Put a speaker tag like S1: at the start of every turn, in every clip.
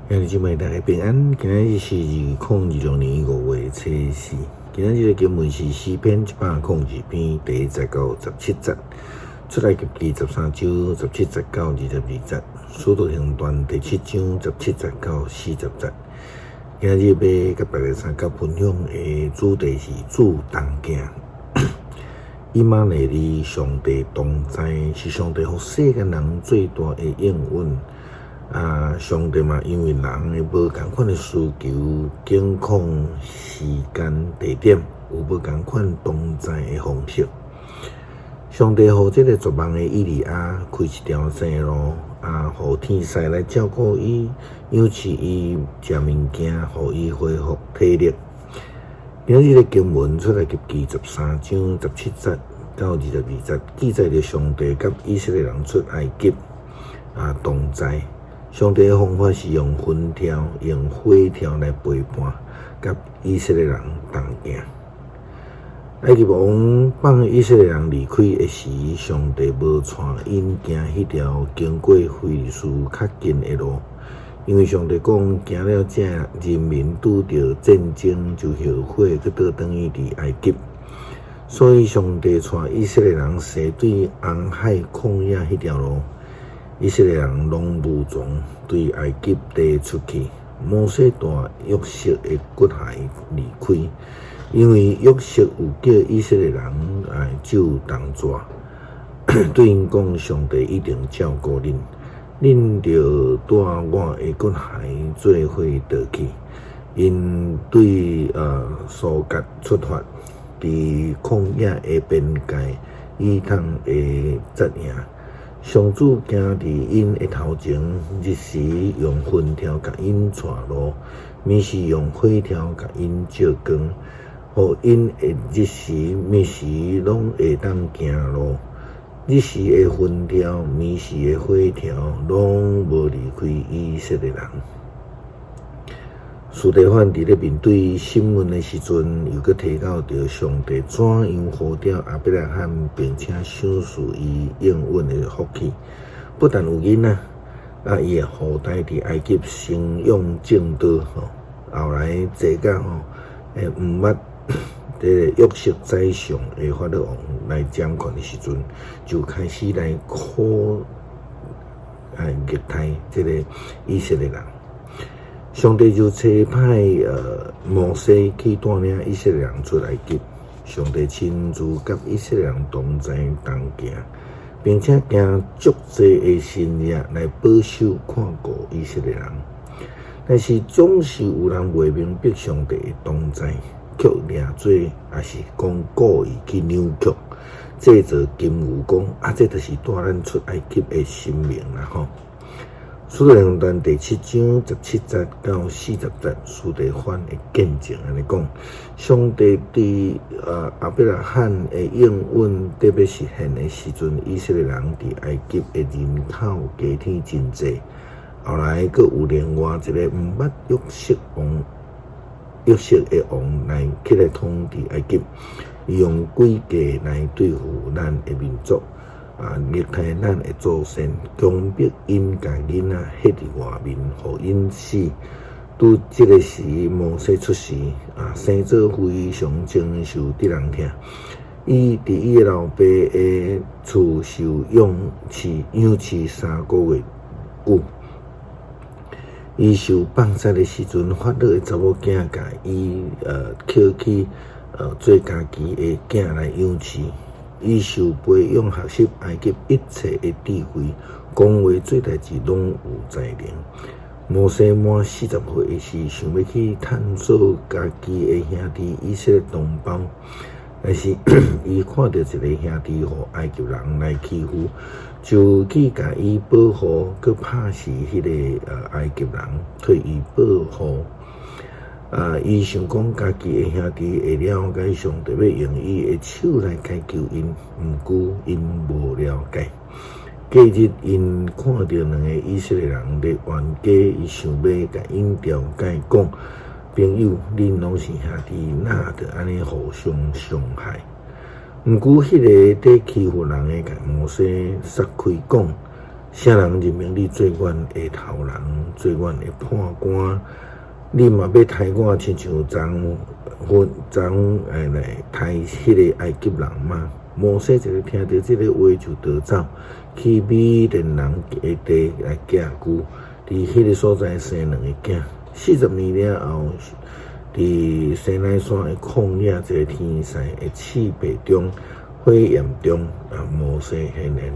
S1: 兄弟姊妹，大家平安。今仔日是2026年5月初四。今仔日的經文是詩篇102篇第1節到17節，出埃及記13章17節到22節，使徒行傳第7章17節到40節。今仔日欲佮大家相佮分享的主題是主同行。以馬內利，上帝同在，是上帝予世間人最大的應允。啊！上帝嘛，因為人的無仝款的需求、境況、時間、地點，有無仝款同在的方式。上帝予這個絕望的以利亞開一條生路，啊，予天使來照顧伊，養飼伊，食物件，予伊恢復體力。今仔日的經文出埃及記13章17節到22節，記載著上帝佮以色列人出埃及啊同在。上帝的方法是用雲柱、用火柱來陪伴，佮以色列人同行。埃及王放以色列人離開的時，上帝無帶𪜶行彼條經過非利士較近的路，因為上帝講，行了這人民拄著戰爭就後悔，閣倒轉去佇埃及。所以上帝帶以色列人踅對紅海曠野彼條路。以色列人攏武裝對埃及地出去，摩西帶約瑟的骨骸離開，因為約瑟有叫以色列人愛守銅紙，對𪜶講，上帝一定照顧恁，恁著帶我的骨骸做伙倒去。𪜶對蘇割出發，佇曠野的邊界，以通的紮營。上主行佇𪜶的頭前，日時用雲柱共𪜶帶路，暝時用火柱共𪜶照光，予𪜶會日時、暝時攏會當行路。日時的雲柱、暝時的火柱，攏無離開以色列人。司提反佇咧面對審問的時陣，又閣提到著上帝怎樣呼召亞伯拉罕，並且賞賜伊應允的福氣。不但有囡仔，啊，伊的後代佇埃及生養眾多吼。後來坐甲吼，毋捌這个約瑟宰相的法老王來掌權的時陣，就開始來苦虐待這个以色列人。上帝就差派摩西去帶領以色列人出埃及。上帝親自佮以色列人同在同行，並且行足濟的神蹟來保守看顧以色列人。但是總是有人袂明白上帝的同在，卻掠做，抑是講故意去扭曲，製造金牛講啊，這就是帶咱出埃及的神明啦吼。使徒行傳第7章17節到40節，司提反的見證按呢講，上帝對亞伯拉罕的應允得欲實現的時陣，以色列人佇埃及的人口加添真濟。後來閣有另外一個毋捌約瑟王、約瑟的王來起來統治埃及，伊用詭計來對付咱的民族。啊！虐待咱的祖先，強迫𪜶共囡仔獻佇外面，予𪜶死。拄這个時，摩西出世，啊，生做非常清受得人疼。伊佇伊的老爸的厝受養飼，養飼3個月久。伊受放殺的時陣，法老的查某囝共伊抾去做家己的囝來養飼。伊受培養學習埃及一切的智慧，講話做代誌攏有才能。摩西滿40歲的時，想欲去探索家己的兄弟以色列同胞，但是伊看著一个兄弟予埃及人來欺負，就去共伊保護，閣拍死彼个埃及人，替伊報復。啊！伊想講家己的兄弟會了解上帝欲用伊的手來解救𪜶，毋過𪜶無了解。隔日，𪜶看著兩个以色列人咧冤家，伊想欲共𪜶調解，講：朋友，恁攏是兄弟，哪著按呢互相傷害？毋過，彼个佇欺負人的，共摩西捒開講：啥人任命你做阮的頭人，做做阮的判官。你嘛欲刣我，親像昨昏昨昏來刣彼个埃及人嗎？摩西一个聽著這个話就逃走，去米甸人的地來寄居，佇彼个所在生兩个囝。40年了後，佇西奈山的曠野，一个天使的刺鼻中、火焰中，啊，摩西顯現。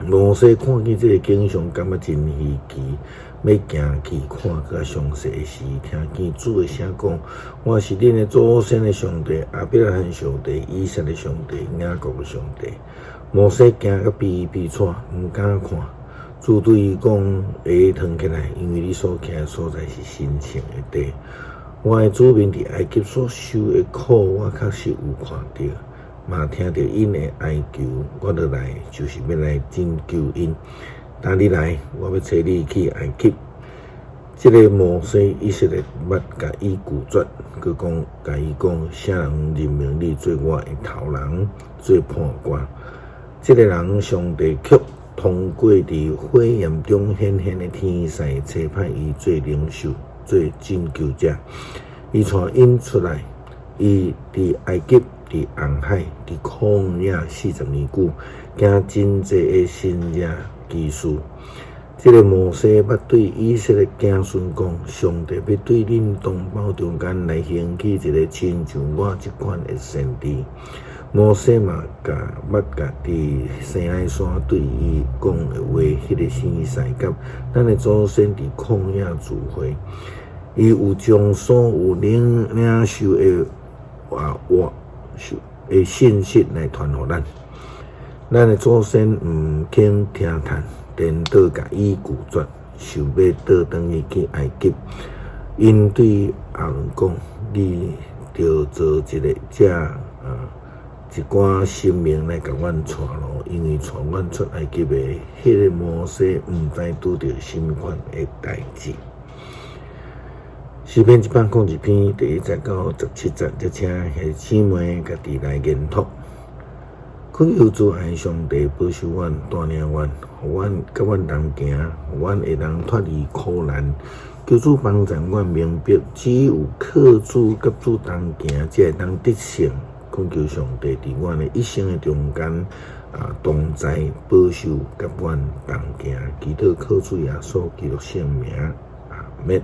S1: 摩西看見這个景象，感覺真稀奇，欲行去看較詳細的時，聽見主的聲講：我是恁的祖先的上帝，亞伯拉罕上帝、以撒的上帝、雅各的上帝。摩西驚甲悲悲喘，毋敢看。主對伊講：鞋脫起來，因為你所徛的所在是神聖的地。我的子民佇埃及所受的苦，我確實有看著，嘛聽著𪜶的哀求，我落來就是欲來拯救𪜶。今日來，我欲差你去埃及。這个摩西以色列捌共伊拒絕，閣講共伊講：啥人任命你做我的頭人，做判官？這个人上帝卻通過佇火焰中顯現的天使，差派伊做領袖，做拯救者。伊帶𪜶出來，伊佇埃及、佇紅海、佇曠野40年久，行真濟的神蹟奇事。這个摩西捌對以色列子孫講：上帝欲對恁同胞中間來興起一个親像我這款的先知。摩西嘛，共捌共佇西奈山對伊講的話，彼个天使佮咱的祖先佇曠野聚會，伊有將所有領受的話受的信息來傳予咱。咱的祖先毋肯聽從，顛倒共伊拒絕，想欲倒轉去去埃及。𪜶對亞倫講：你著做一个這啊一寡神明來共阮帶路，因為帶阮出埃及的彼个摩西，毋知拄著啥物款的代誌。詩篇102篇第1節到17節，這請兄弟姊妹家己來研讀。懇求主愛上帝保守阮、帶領阮，予阮佮阮同行，予阮會當脫離苦難。求主幫助阮明白，只有靠主佮主同行，才會當得勝。懇求上帝佇阮的一生的中間啊，同在保守佮阮同行。祈禱靠主耶穌基督聖名，阿們。